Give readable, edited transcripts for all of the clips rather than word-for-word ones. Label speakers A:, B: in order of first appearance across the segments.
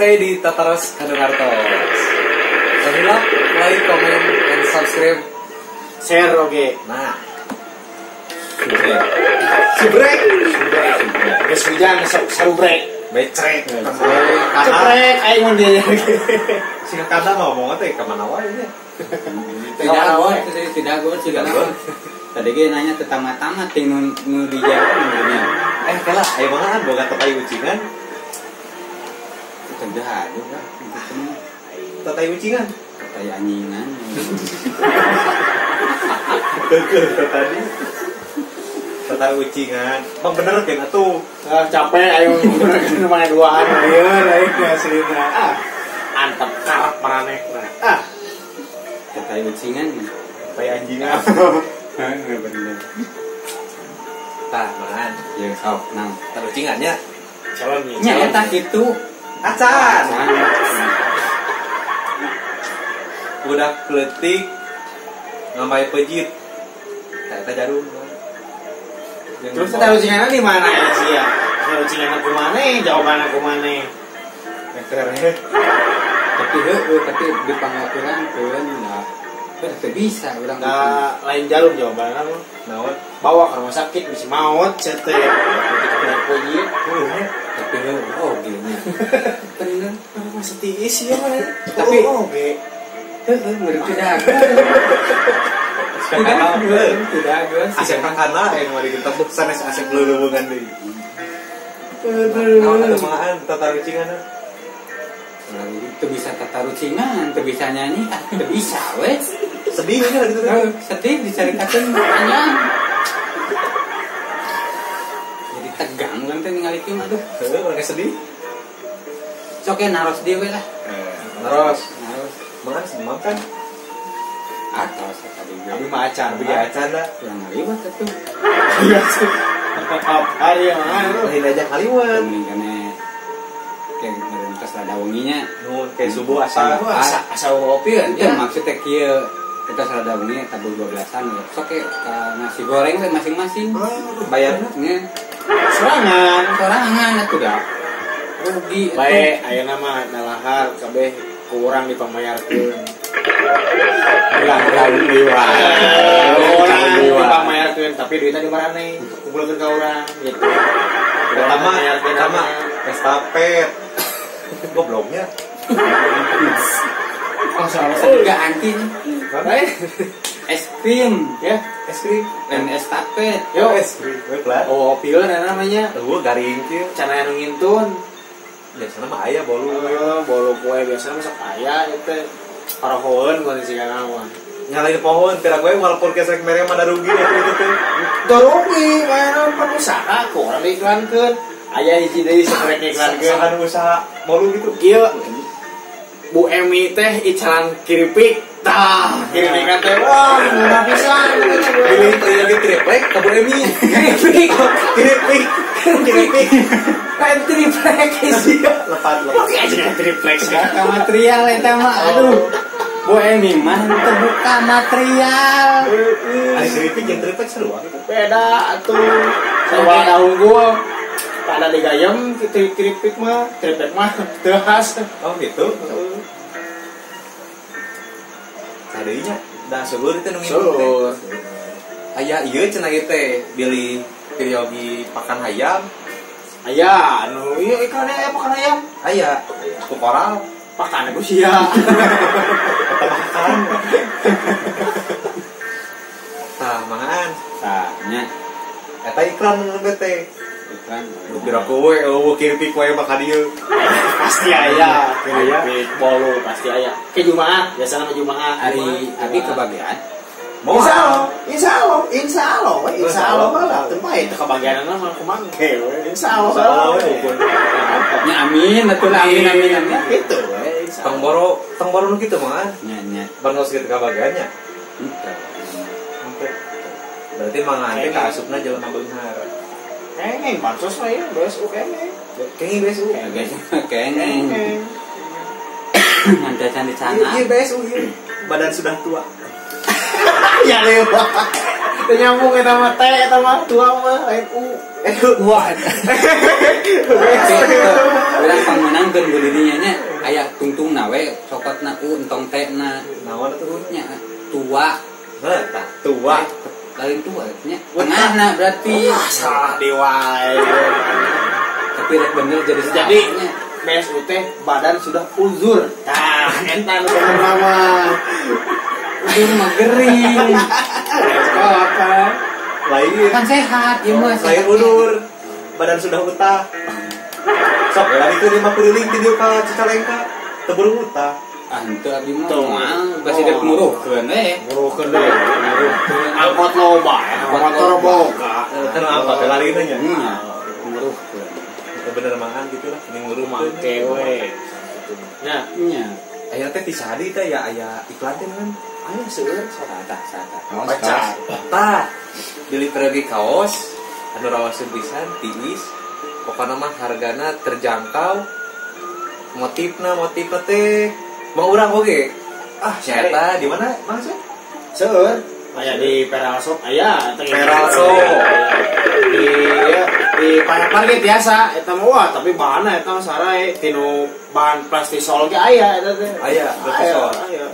A: Stay di Tataros Kandungartos. Jangan lupa like, comment, and subscribe.
B: Share oke.
A: Nah.
B: Subrek. Geus hujan sarubrek.
A: Becrek.
B: Ceprek aing mun dia.
A: Sing kada ngomong teh ka mana wae nya.
C: Tidak gua tidak. Tadi ge nanya tetama-tama ting nu di Jawa nya.
A: Kala aya mangaan boga tatai ucingan.
C: Teu aduh lah kitu mah.
A: Tatai ucingan,
C: tatai anjingan.
A: Teukeun tadi. Tatai ucingan. Bang bener kan atuh.
B: Capek ayo benerkeun mana duaan lieur aing aslina. Ah, antep karep maranehna. Ah.
C: Tatai ucingan,
A: tatai anjingan.
C: Heeh bener.
A: Tah, mangan.
C: Ya sok nang.
A: Tatai ucingannya.
B: Calon
C: nya eta kitu.
A: Acan. Udah kletik ngamai pejit. Eta jarum.
B: Terus tahu ucinganna di mana ya sih ya? Tahu ucinganna ku maneh, jawabanna ku maneh.
C: Tapi heueuh tapi di pangakuran keun lah. Teu bisa urang.
B: Da lain jarum jawabanna mah.
A: Naon?
B: Bawa ke rumah sakit bisa maot cenah teh. Pejit.
C: Tapi heueuh oge nya. Bener,
B: masa tiis ya mah.
C: Tapi
B: oge.
C: Heueuh meureun tidak. Tidak geus.
A: Asep kakana aya nu digentos sanes asep leuleungan deui. Aduh, atuh mangaan tatarucingan.
C: Teu bisa tatarucingan, teu bisa nyanyi, teu bisa we.
A: Sedih nya gitu.
C: Sedih dicaritakeun panjang. Jadi tegang urang teh ningali kieu aduh.
A: Heuh, urang sedih.
C: Sok ge naros deui we lah.
A: Naros.
C: Naros.
A: Mangan semam kan?
C: Atau tadi
B: abi mah acan,
A: abi acan dah.
C: Yang ngaliwat atuh.
B: Iya sih. Apa ya mah?
A: Lain aja ngaliwat.
C: Mending kene kayak meureun tos rada wenginya.
A: Nuhun kayak subuh asa
C: asa ngopi kan ya maksudnya kieu kita rada wengi tabuh 12-an. Sok ke nasi goreng we masing-masing.
A: Bayarna
C: nya.
B: Sorangan,
C: sorangan atuh da. Rugi atuh.
B: Bae ayeuna mah nalahar kabeh ku urang dipamayarkeun.
C: Ulang dewa.
B: Urang dipamayarkeun tapi duitna di maraneh, kumpulkeun ka urang gitu.
A: Pertama, pertama estafet. Gobloknya.
C: Oh, salah juga anti. Es krim,
B: ya,
A: es krim
C: dan estafet.
B: Yo,
A: es krim.
B: Oh, pieu namanya.
A: Eueuh garing kieu.
B: Cana anu ngintun.
A: Biasana mah aya bolu.
B: Bolu kue biasana mah sok aya itu. Parohoeun kondisi kana mah.
A: Nyalain pohon, pira gue walaupun kesek mere mah rugi atuh itu teh.
B: Teu rugi, mainan usaha ku urang diiklankeun. Aya hiji deui sabrek iklankeun.
A: Saha nu usaha bolu gitu.
B: Kieu Bu Emi teh icalan kiripik. Tah, kiripik teh wah murah pisan.
A: Pilih lagi triplek ka Bu Emi.
B: Kiripik,
A: kiripik, kiripik.
C: Lain triplek sih.
A: Lepat lepat.
B: Oke aja triplek
C: buka material eta mah. Aduh. Bu Emi mah teu buka material.
A: Ari keripik jeung triplek seru gitu.
B: Beda atuh. Sarua da unggul. Pada digayem keripik mah, triplek mah teu khas.
A: Oh gitu. Tadinya da seueur teh nu ngintun teh. Aya ieu cenah ieu teh bilih periogi pakan hayam.
B: Aya anu ieu iklannya aya pakan hayam.
A: Aya ku koral
B: pakan ku sia.
A: Pakan. Tah mangan.
C: Tah nya.
A: Eta iklan nu teh.
C: Iklan.
A: Kira kowe eueuh kiripik wae mah ka dieu.
B: Pasti aya, keripik bolu pasti aya. Ke Jumaah, biasana mah Jumaah.
C: Ari abi kebagian.
B: Insya Allah, insya Allah, insya Allah malah tempat itu kebagian mah kumaha we. Insya Allah.
C: Ya amin, betul amin amin amin.
B: Gitu we.
A: Tong boro nu kitu mah.
C: Nya nya.
A: Bantos kitu kabagiannya. Berarti mangan teh kaasupna jelema beunghar.
B: Kengeng bansos mah ya BSU kengeng.
A: Kengeng BSU.
C: Kengeng. Nanti acan di sana.
A: Iya BSU ieu. Badan sudah tua.
B: Ya lewat. Teu nyambung eta mah T eta mah tua mah lain U.
C: Wah. Urang pangmenangkeun ku didinya nya aya tungtungna we cokotna U entong T na.
A: Naon atuh
C: nya tua.
A: Heuh tah tua.
C: Lain tua nya. Tengahna berarti.
B: Wah, salah deui wae.
C: Tapi rek bener jadi
B: jadi BSU teh badan sudah uzur. Tah eta nu bener mah.
C: Uzur mah gering.
B: Apa?
A: Lain
C: kan sehat ieu mah.
A: Lain udur. Badan sudah utah. Sok lari ke 5 keliling ti dieu ka Cicalengka. Teu buru utah.
C: Ah henteu abdi mah moal basi dek muruhkeun we.
B: Muruhkeun we. Angkot loba, motor boga.
A: Kan angkot teh larina nya.
C: Muruhkeun.
A: Bener mangan gitu lah, mending muruh
B: make we. Nya.
C: Nya.
A: Aya teh ti sadi teh ya aya iklan teh kan.
B: Aya seueur
C: tah tah.
B: Baca.
A: Tah. Beli pergi kaos anu rawaseun pisan tiis. Pokona mah hargana terjangkau. Motifna teh mau urang oge. Ah, eta di mana Mang Sep?
B: Seueur. Aya di Peral Shop aya,
A: Peral Shop.
B: Di ya, di Payapar ge biasa eta mah wah tapi bahanna eta mah sarai tinu bahan plastisol ge aya eta teh.
A: Aya, plastisol.
B: Aya.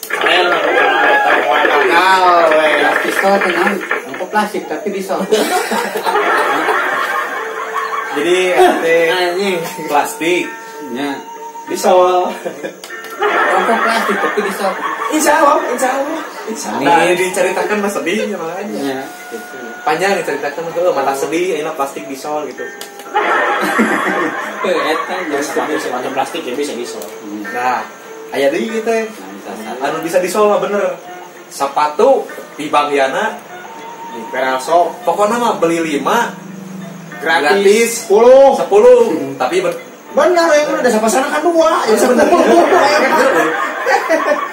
B: Keren lah eta mah gagal we.
C: Plastisol teh naon? Ongko plastik tapi disol.
A: Jadi eta teh
B: anjing
A: plastik
C: nya
B: disol.
C: Ongko plastik tapi disol.
B: Insyaallah, insyaallah.
A: Insyaallah. Nah, diceritakan mah sedih makanya.
C: Ya, gitu.
A: Panjang diceritakan heuh mata sedih ayeuna plastik disol gitu.
C: Heuh eta
B: ya sepatu plastik ya bisa disol.
A: Nah, aya deui teh. Anu bisa disol mah bener. Sepatu di Bang Yana
B: di Peral Shop.
A: Pokokna mah beli 5 gratis
B: 10.
A: 10. Tapi
B: benar yang ada sapasana kan 2 ya sebenarnya.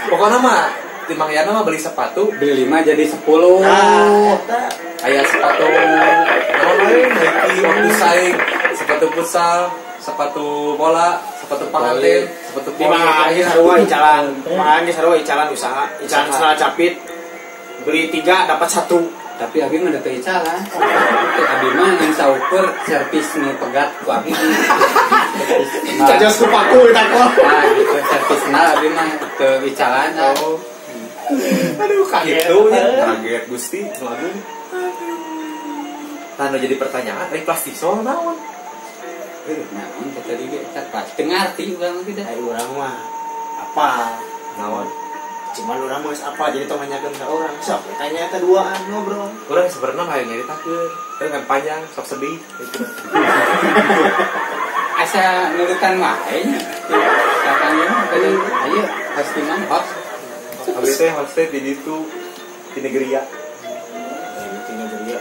A: Pokoknya mah di Mang Yana mah beli sepatu
C: beli 5 jadi 10.
B: Nah,
A: aya sepatu naon we Nike, Okusai, sepatu futsal, sepatu bola, sepatu panganten, sepatu
B: di Mang Agi sarua icalan. Mang Agi sarua icalan usaha, icalan sandal capit. Beli 3 dapat 1.
C: Tapi abi mah teu icalan. Abi mah ngan saukur servis nu pegat ku abi.
B: Cajos ku paku eta kok.
C: Nah, gitu servisna abi mah teu icalan.
A: Oh. Aduh kaget. Gitu nya kaget Gusti nu agung. Tah nu jadi pertanyaan, ari plastisol naon?
C: Naon teh tadi ge eta plastik ngarti urang mah tidak.
B: Ai urang mah apa?
A: Naon?
B: Cuman urang mah geus apa jadi tong nanyakeun ka urang. Sok tanya eta duaan ngobrol.
A: Urang sebenarnya hayang nyaritakeun, teu kan panjang, sok sedih gitu.
C: Asa nurutan wae nya. Katanya mah ayo pasti mana host.
A: Abi teh host teh di ditu di Nigeria.
B: Di Nigeria.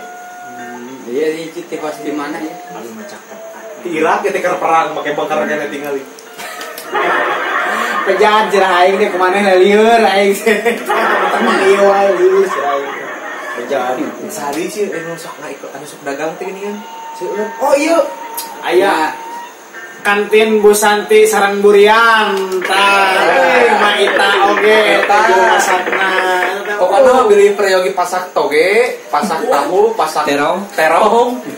C: Iya hiji teh host di mana ya?
B: Abi mah cakep.
A: Di Irak ketika perang make bangkar kene tingali.
B: Pejahat cerah aing teh kumaneh lieur aing teh. Teman ieu wae lieur cerah aing. Pejahat.
A: Sari sih anu sok ngaikut anu sok dagang teh gini kan.
B: Seueur. Oh iya. Aya kantin Bu Santi sareng Burian tah euy Ma Ita oge eta masakna.
A: Pokokna mah beli peryogi pasak toge, pasak tahu, pasak terong,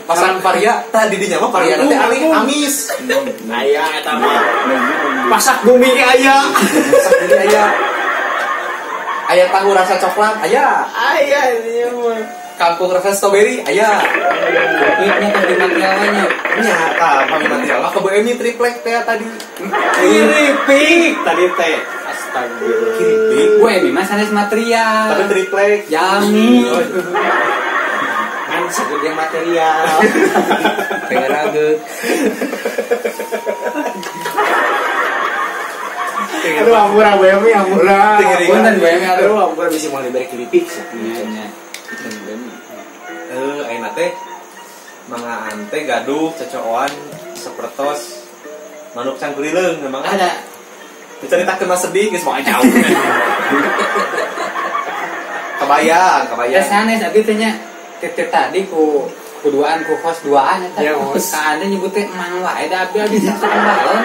A: pasak paria. Tah di dinya mah paria teh amis.
B: Aya eta mah. Pasak bumi ge aya.
A: Pasak bumi aya. Aya tahu rasa coklat aya.
B: Aya ieu mah.
A: Kangkung rasa strawberry aya.
C: Duitnya teh di materialnya.
A: Nya tah pami material mah ke BMI triplek teh tadi.
C: Keripik
A: tadi teh.
C: Astagfirullah.
A: Keripik.
C: Gue ini mah sanes material.
A: Tapi triplek.
C: Yami.
B: Kan segede material.
C: Pengen.
B: Aduh ampura BMI ampura.
C: Punten BMI
B: aduh ampura bisa mau diberi keripik sih.
C: Nya nya.
A: Ayeuna teh mangaan teh gaduh cecooan sapertos manuk cangkurileung memang
C: ada.
A: Diceritakeun mah sedih geus moal jauh. Kebayang.
C: Ya sanes abdi teh nya teh tadi ku duaan ku host duaan eta.
B: Ya host.
C: Ka anda nyebut teh mang wae da abdi abdi sok balon.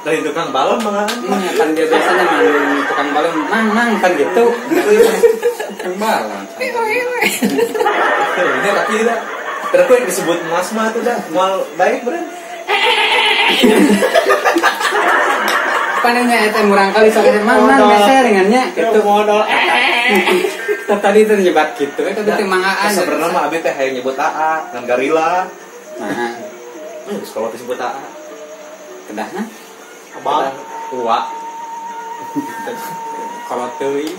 A: Dari tukang balon mah.
C: Kan dia biasanya mang tukang balon mang kan gitu. Tukang balon.
A: Ini tapi dah. Terus yang disebut mas mah tuh dah moal baik beureun.
C: Panennya eta murang kali sok mang meser ringannya gitu
B: modal.
C: Tadi itu nyebat gitu eta teh Mang Aan.
A: Sebenarnya mah abi teh hayang nyebut AA ngan garila.
C: Nah.
A: Geus kalau disebut AA.
C: Kedahna?
B: Abang
A: tua.
C: Kalau teuing.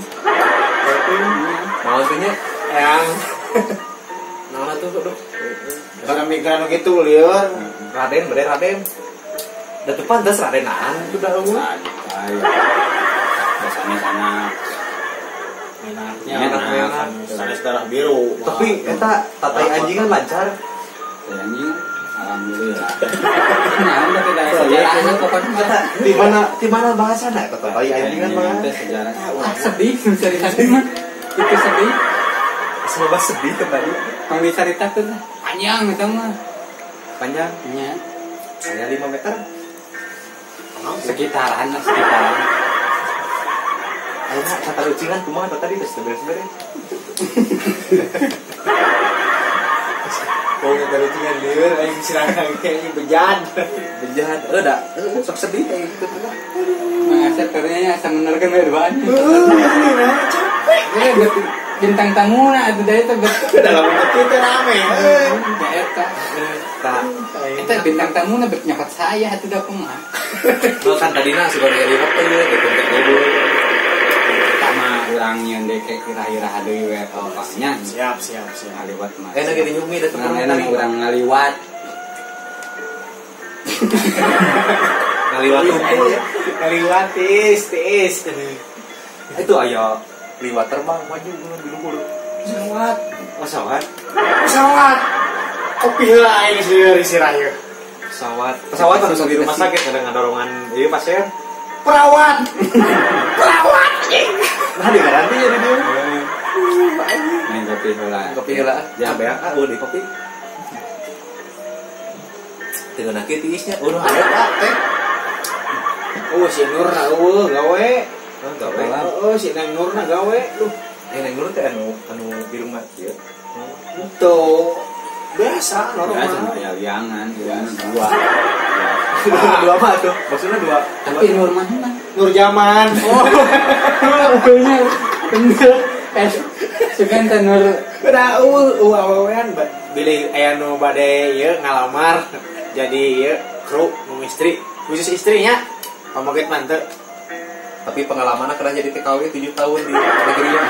A: Maksudnya
B: yang
A: naon atuh duh.
B: Karena mikiran gitu lieur.
A: Raden bere Raden. Da teu pantes Radenaan itu dah eueuh.
C: Santai. Biasanya sana
B: enaknya sanes darah biru.
A: Tapi eta tatai anjingan lancar.
C: Tai anjing alhamdulillah. Nah, tapi da sejarahna pokoknya
A: eta di mana bahasana eta tatai anjingan mah.
C: Sejarah. Wah, sedih cerita mah. Itu sedih.
A: Semoga sedih kembali.
C: Kang dicaritakeun panjang eta mah.
A: Panjang?
C: Nya.
A: Hanya 5 meter.
C: Sekitaran lah, sekitaran.
A: Ayeuna kata ucingan kumaha tadi geus beres-beres.
B: Oh, kata ucingan lieur aing sirangan ge bejad.
A: Bejad. Heuh da, sok sedih kayak gitu tuh.
C: Mang Asep ternyata asa menerkeun we duaan.
B: Heuh, capek.
C: Bintang tamu na atuh da eta
B: dalam hati teh rame.
C: Heuh, eta. Eta bintang tamu na bet nyokot saya atuh da kumaha.
A: Lo kan tadina suka dari waktu ieu gitu teh.
C: Pertama urang nyeun deke ira-ira deui we pokoknya.
B: Siap.
C: Ngaliwat mah.
A: Enak ge nyumi da teu
C: enak urang ngaliwat.
A: Ngaliwat unggul ya.
B: Ngaliwat tiis.
A: Itu aya liwat terbang maju di luhur.
B: Pesawat.
A: Pesawat.
B: Pesawat. Kopi heula aing sieun sirah ieu.
A: Pesawat. Pesawat harus di rumah sakit ada ngadorongan ieu pasien.
B: Perawat. Perawat anjing.
A: Nah di garanti jadi dia.
C: Main kopi heula.
A: Kopi heula. Jangan beak ah di kopi. Dengan kieu tiisnya udah aya Pak teh.
B: Oh si Nur na eueuh gawe.
A: Gawe.
B: Oh si Neng Nur na gawe. Duh,
A: Neng Nur teh anu di rumah kieu.
B: Henteu. Biasa normal.
C: Biasa ya liangan, dua.
A: Dua apa tuh? Maksudnya dua.
C: Tapi Nur mana?
B: Nur Jaman.
C: Oh. Bener. Bener. Sugan teh Nur.
B: Udah eueuh awewean bilih aya nu bade ieu ngalamar jadi ieu kru nu istri, khusus istrinya. Pamaget manteu.
A: Tapi pengalamannya kena jadi TKW 7 tahun di negeri ya.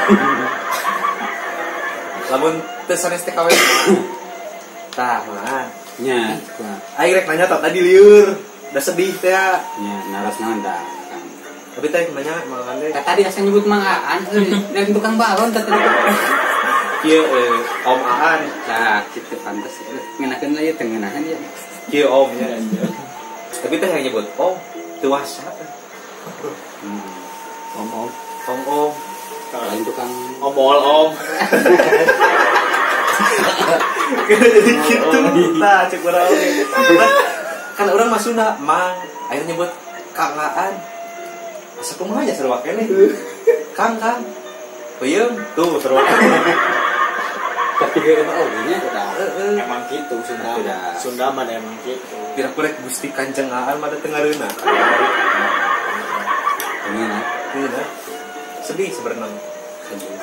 A: Lamun teu sanes TKW. Tah, mah.
C: Nya,
A: aing rek nanya tadi lieur, da sedih teh.
C: Nya, naras naon tah, Kang.
A: Tapi teh nanya Mang Ande.
C: Tadi asa nyebut Mang Aan, dari tukang balon tadi.
A: Kieu Om Aan.
C: Tah, kitu pantes. Ngenakeun lah ieu teh ngeunahan ieu.
A: Kieu Om nya. Tapi teh yang nyebut Om tuasa.
C: Om om.
A: Om om.
C: Lain tukang
B: omol om.
A: Jadi gitu. Nah, cek urang oge. Kan urang mah Sunda, Mang, ayeuna nyebut Kang Aan. Asa kumaha nya sarua keneh. Kang Kang. Peuyeum tuh sarua keneh.
C: Tapi ge mah oge nya
B: emang gitu Sunda. Sunda mah emang gitu.
A: Kira-kira Gusti Kanjeng Aan mah teu ngareuna.
C: Tengeuna.
A: Tengeuna. Sedih sebenarnya. Sedih.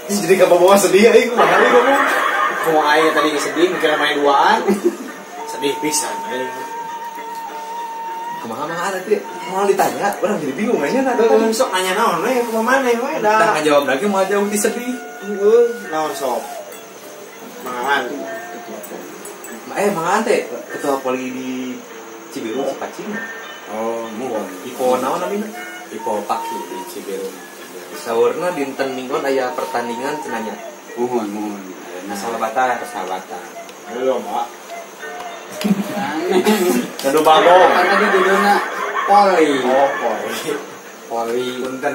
A: Jadi kabawa sedih euy kumaha euy ngomong.
B: Kumaha aya tadi sedih mikir main duaan. Sedih pisan euy.
A: Kumaha mah tadi mau ditanya, urang jadi bingung nya tadi.
B: Sok nanya naon we kumaha maneh we da.
A: Tah ngajawab lagi moal jauh di sedih.
B: Heueuh, naon sok. Mangan.
A: Mang Aan teh ketua poli di Cibiru Cipacing.
C: Oh, muhun.
A: Ipo naon namina?
C: Ipo Paki di Cibiru.
A: Saurna dinten minggon aya pertandingan cenah nya.
C: Muhun, muhun.
A: Persahabatan,
C: persahabatan.
B: Ayo lomba.
A: Ngadu bagong.
C: Kan tadi judulna poli.
B: Oh, poli.
C: Poli.
B: Punten.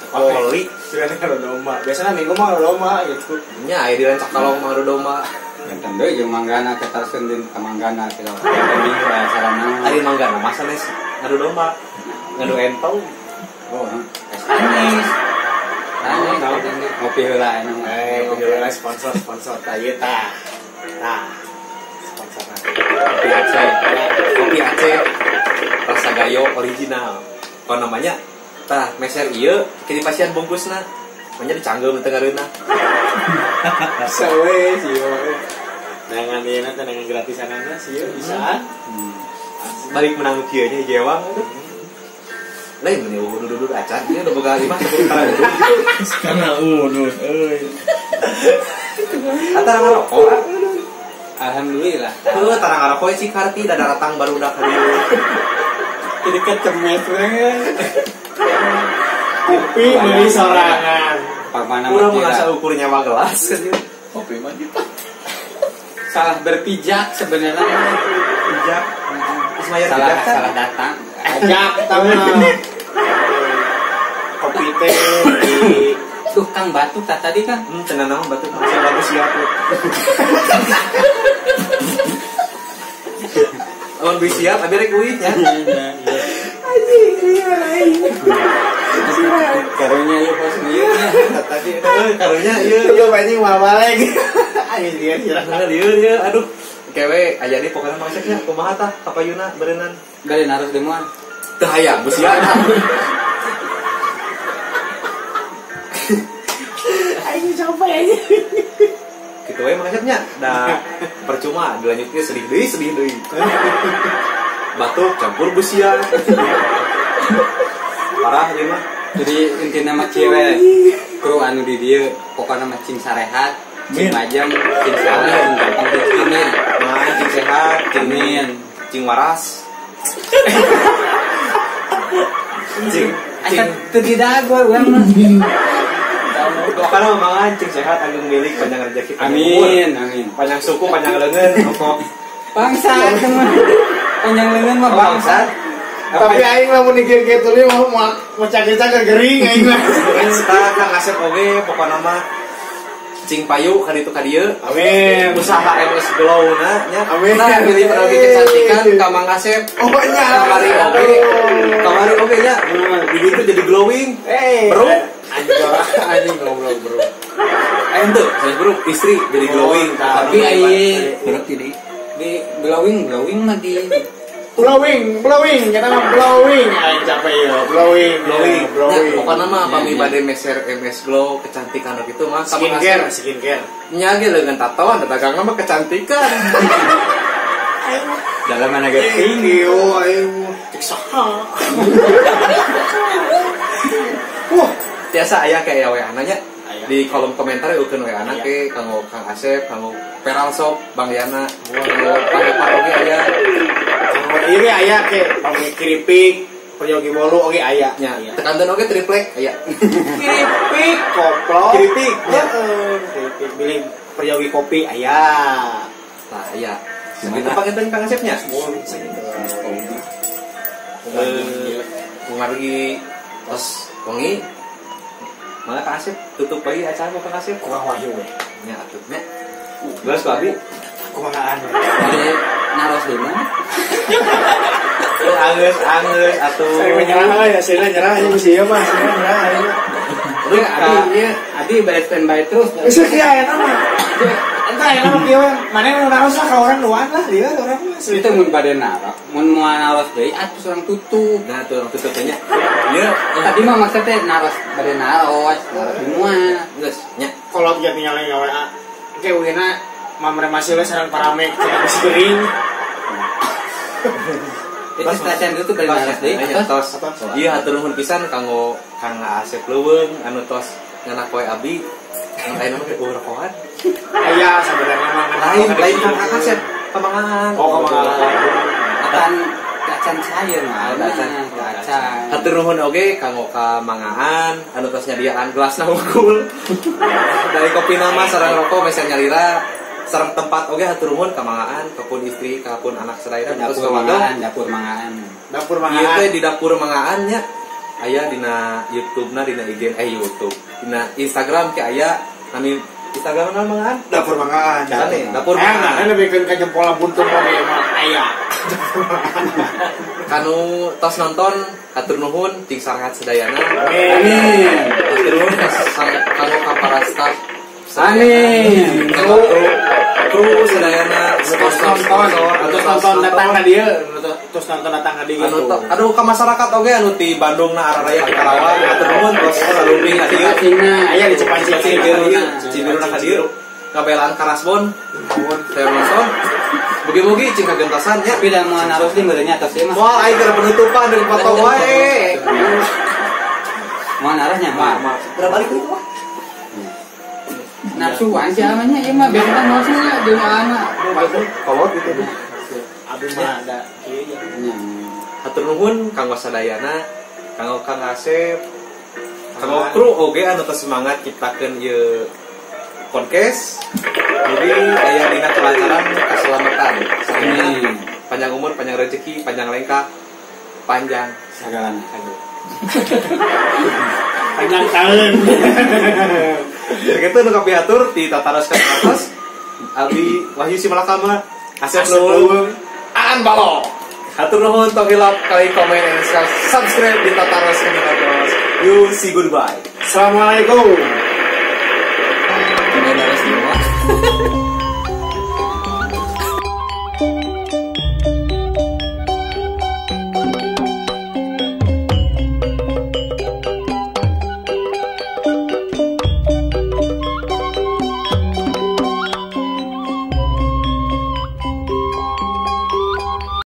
A: Poli.
B: Sebenarnya ngadu domba. Biasanya minggu mah ngadu domba gitu.
A: Nya aya di Rancak Kalong mah ngadu domba.
C: Jantan deui jeung Manggana ketarseun din ka Manggana kita. Minggu aya acara naon.
A: Ari Manggana mah sanes Ngadu domba. Ngadu entong.
C: Oh, es manis. Ngopi heula enak.
B: Ngopi heula sponsor tah ieu tah. Tah. Sponsorna.
A: Kopi Aceh. Kopi Aceh. Rasa gayo original. Kalau namanya tah meser ieu kini pasian bungkusna. Manya dicanggeum teu ngareunah.
B: Sawe sih. Nangan ieu teh nangan gratisanana sih bisa.
A: Balik menang kieu nya jewang atuh. Lain meni udud acan ieu nu boga imah sebelum tarang udud gitu.
D: Karena udud euy.
A: Atara ngarokok.
C: Alhamdulillah.
A: Heuh tarang ngarokok si Karti da daratang barudak ka dieu.
C: Jadi kecemes we.
B: Kopi beli sorangan.
A: Urang mah asa ukur nyawa gelas kan ieu.
D: Kopi mah kita.
C: Salah berpijak sebenarnya.
A: Pijak.
C: Salah datang.
B: Ajak tahu. Kopi teh di
C: tuh Kang batuk tak tadi kan?
A: Cenah naon batuk masih bagus siap. Lamun bisi siap abi rek uih nya.
B: Anjing ieu aing.
C: Karunya ieu pos ieu nya
A: tadi karunya ieu
B: ieu anjing mah balik. Anjing dia
A: sirah lieur ieu aduh. Kewe aya di pokona mangsek nya kumaha tah kapayuna beureunan.
C: Bade naros deui moal.
A: Teu hayang beusian.
B: Aing capek aja.
A: Kitu we maksudnya da percuma dilanjutnya sedih deui. Batuk campur busia. Parah ieu mah.
C: Jadi intina mah kieu we. Kru anu di dieu pokona mah cing sarehat, cing majeng, cing salah, cing gampang rezekina.
A: Nah, cing sehat, cing cing waras. Cing
C: cing teu didago urang mah.
A: Pokoknya mangan cing sehat agung milik panjang rezeki.
C: Amin, amin.
A: Panjang suku, panjang leungeun, pokok.
C: Bangsat mah. Panjang leungeun mah bangsat.
B: Tapi aing lamun mikir kitu deui mau mau cager-cager gering aing mah.
A: Tah Kang Asep oge pokona mah cing payu ka ditu ka dieu.
B: Amin.
A: Usaha MS Glow na nya.
B: Amin.
A: Nah, pilih perogi kecantikan ka Mang Asep.
B: Oh nya.
A: Kamari oge. Kamari oge nya. Di ditu jadi glowing. Bro.
B: Anjing goblok bro.
A: Ente, saya bro, istri jadi glowing.
C: Tapi aing berarti di glowing mah di
B: glowing, kita mah glowing, aing capek yo, glowing.
A: Nah, pokoknya mah pami bade meser MS Glow kecantikan gitu mah
B: skincare.
A: Nya ge leungeun tatoan dagang mah kecantikan.
C: Dalam mana ge
B: tinggi yo aing cek saha.
A: Wah, tiasa aya kayak WA nanya di kolom komentar eukeun WA na ke kanggo Kang Asep, kanggo Peral Sop, Bang Yana, kanggo Pak oge aya.
B: Ieu ge aya ke pami keripik, peryogi bolu oge aya.
A: Nya, tekanten oge triplek aya.
B: Keripik koplok.
A: Keripik,
B: heeh, keripik bilih peryogi kopi aya.
A: Tah aya. Sakitu panginten Kang Asepnya. Kumargi tos wengi. Mangga Kang Asep tutup bae acara Kang Asep.
B: Kurang wahyu we.
A: Nya atuh nya. Geus ku abi.
B: Kumahaan.
C: Naros deui mah.
A: Angeus atuh.
B: Saya menyerah ya, saya nyerah aja mesti ieu mah, saya nyerah aja.
C: Abi ieu, abi bade standby terus.
B: Geus kieu aya mah. Entah aya mah kieu mana nu naros lah ka urang duaan lah dia urang mah.
C: Itu mun bade naros, mun moal naros deui atuh urang tutup.
A: Nah, atuh urang tutup nya. Ieu
C: tadi mah maksudnya naros bade naros, naros semua.
A: Geus nya.
B: Kolot ge tinggal WA. Oke, uina mamre masih we sareng paramek cenah geus gering.
C: Itu stasiun itu bari naros deui
A: tos. Ieu hatur nuhun pisan kanggo Kang Asep Leuweung anu tos nganak poe abi. Anu ayeuna mah eueuh rokokan.
B: Aya sabenerna mah
A: lain Kang Asep kamangahan.
B: Oh, kamangahan.
C: Akan acan cair mah. Acan.
A: Hatur nuhun oge kanggo kamangahan anu tos nyadiaan gelasna unggul. Dari kopi nama sareng rokok meser nyalira. Sareng tempat oge hatur nuhun kamangaan kapun istri kapun anak sadayana terus
C: dapur mangaan.
B: Dapur mangaan.
A: Ieu teh di dapur mangaan nya aya dina YouTube-na dina IG YouTube. Dina Instagram ke aya nami Instagram naon mangaan?
B: Dapur mangaan.
A: Sane, dapur mangaan.
B: Nah, lebihkeun ka jempol buntung oge mah aya.
A: Kanu tos nonton hatur nuhun cing sarehat sadayana.
C: Amin.
A: Hatur nuhun kanu ka para staf.
C: Amin.
A: Kru sadayana
B: sponsor anu nonton datang ka dieu, terus nonton datang ka dieu gitu.
A: Aduh ka masyarakat oge anu ti Bandung na araraya di Karawang hatur nuhun tos salumping ka dieu.
B: Aya di Cipancing
A: Cibiru na ka dieu. Ngabelaan Karasbon. Saya nonton. Mugi-mugi cing kagentasan nya.
C: Tapi da moal narus di meureunnya atas ieu mah.
A: Moal aing keur penutupan deui potong wae.
C: Moal narusnya mah.
A: Udah balik deui mah.
C: Nafsuan sih namanya ieu mah biasa nafsu nya jeung anak.
A: Kolot gitu.
B: Abi mah ada kieu nya.
A: Hatur nuhun kanggo sadayana, kanggo Kang Asep, kanggo kru oge anu teu semangat ciptakeun ieu podcast. Mugi aya dina kelancaran keselamatan. Amin. Panjang umur, panjang rezeki, panjang lengkah, panjang
C: sagalana.
B: Panjang tahun.
A: Gitu nu kapihatur ti tataros ka atas. Abi Wahyu Simalakama, Asep Leuweung, Aan Balong. Hatur nuhun tong hilap kali komen and subscribe di Tataros Keminatos. You see goodbye.
B: Assalamualaikum.